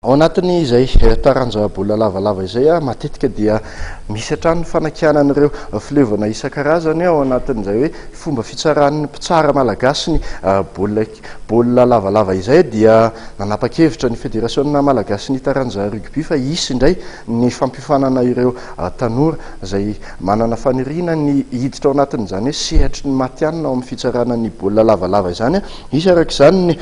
Ao anatin'izay taranja baolina lavalava izay, matetika dia misy hatrany ny fanakianan'ireo fileovana isan-karazany ao anatin'izay hoe fomba fitsaran'ny mpitsara malagasy ny baolina baolina lavalava izay. Dia nanapa-kevitra ny federasiona malagasy ny taranja rugby fa hisy indray ny fampiofanana ireo tanora izay manana faniriana ny hiditra ao anatin'izany hoe sehatry ny matihanina ao amin'ny fitsarana ny baolina lavalava izany. Hisy araka izany ny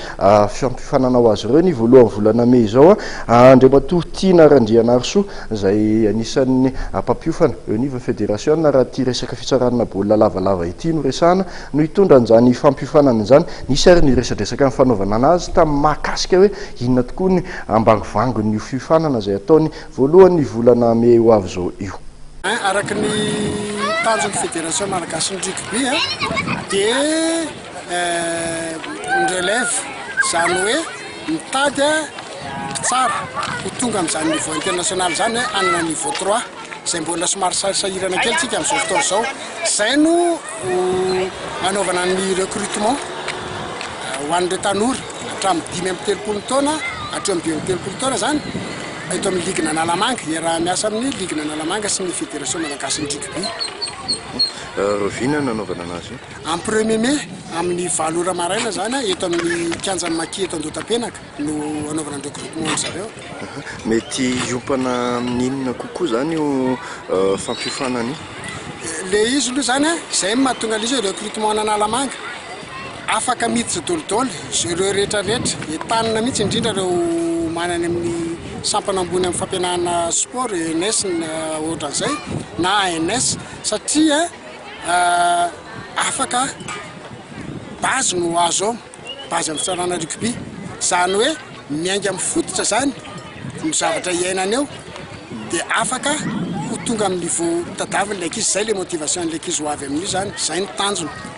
fampiofanana ho azy ireo ny voalohan'ny volana mey izao. Andriamatoa Tiana Randrianarisoa izay anisan'ny mpampiofana eo anivon'ny federasiona raha ity resaka fitsarana baolina lavalava ity no resahana no hitondra an'izany fampiofanana izany. Nisy ary ny resadresaka nifanaovana anazy tamin'ny mahakasika hoe inona tokoa ny ambangovangon'io fiofanana izay ataony voalohan'ny volana mey ho avy izao io. Araka ny tanjon'ny Federation Malagasin'ny Rugby dia ny relève, izany hoe mitady mpitsara ho tonga amin'izany niveau international izany hoe hanana niveau trois, izay mbola somary sahirana kely tsika amin'izao fotoana izao. Izay no hanaovana ny recrutement ho an'ireo tanora hatramin'ny 35 taona hatreo amin'ny 35 taona izany eto amin'ny ligue n'Analamanga, iaraha-miasa amin'ny ligue n'Analamanga sy ny Fédération Malagasin'ny Rugby. Rahoviana no nanaovana anazy io? Amin'ny premier mai, amin'ny 8 ora maraina izany, eto amin'ny kianjan'ny Maki eto Andohatapenaka no hanaovana ny regroupement an-dry zareo. Mety hiompana amin'ny inona kokoa izany io fampiofanana io? Le izy aloha izany, izay no mahatonga an'ilay izy hoe recrutement an'Analamanga. Afaka miditra dolidoly ireo rehetra rehetra, entanina mihitsy indrindra ireo manana amin'ny sampana ambony amin'ny fampianarana sport, ENS na ohatran'izay na ANS, satria afaka base no azo ao, base amin'ny fitsarana rugby, izany hoe miainga amin'ny fototra izany ny zavatra iainana eo dia afaka ho tonga amin'ny niveau tadiavin'ilay ankizy, izay ilay motivation an'ilay ankizy ho avy amin'io izany, izay no tanjona.